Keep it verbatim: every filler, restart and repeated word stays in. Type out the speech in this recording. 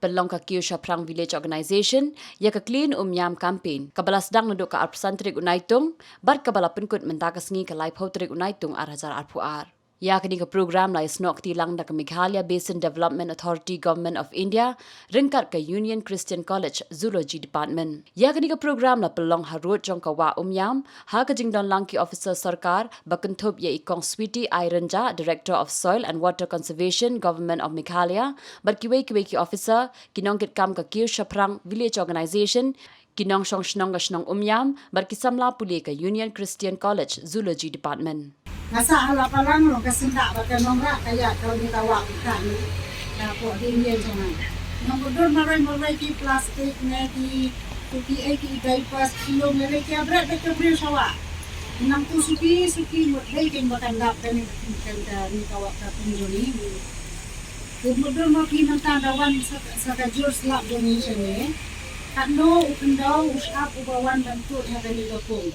Pynlong ka Kiew Shaphrang Village Organization ïa ka Clean Umiam Campaign, kaba la sdang naduh ka arphew san tarik u Naitung bad kaba la pynkut mynta ka sngi ka laiphew tarik u Naitung ar hajar arphew ar. Ïa kane ka program la ïasnoh kti lang da ka Meghalaya Basin Development Authority, Government of India, ryngkat ka Union Christian College Zoology Department. Ïa kane ka program la pynlong harud jong ka Wah Umiam ha ka jingdon lang ki officer sorkar, ba kynthup ïa i Kong Sweety I Rynjah, Director of Soil and Water Conservation, Government of Meghalaya, bad kiwei kiwei ki officer, ki nongkitkam ka Kiew Shaphrang Village Organization, ki nongshong shnong ka shnong Umiam bad ki samla pule ka Union Christian College Zoology Department. Nga sah ha la palang ruh ka syndah bad ka nongrah ka ïaid ka uni ka wah ka kha ni. Ka pok dien dien jong nga. Nang mutdur marwei marwei ki plastik ne ki, ki ei ki diapers ki long lele ki abret bad ka briew sha wah. Nang tu suki suki mut dei kin ba kan dap kane ka ni ka wah ka pun jong ni. Te mutdur ma phi mynta da wan sa, sa ka jur slap jong ngi shane. Katno u khyndew u shyiap uba wan ban tuh ïa kane ka pung.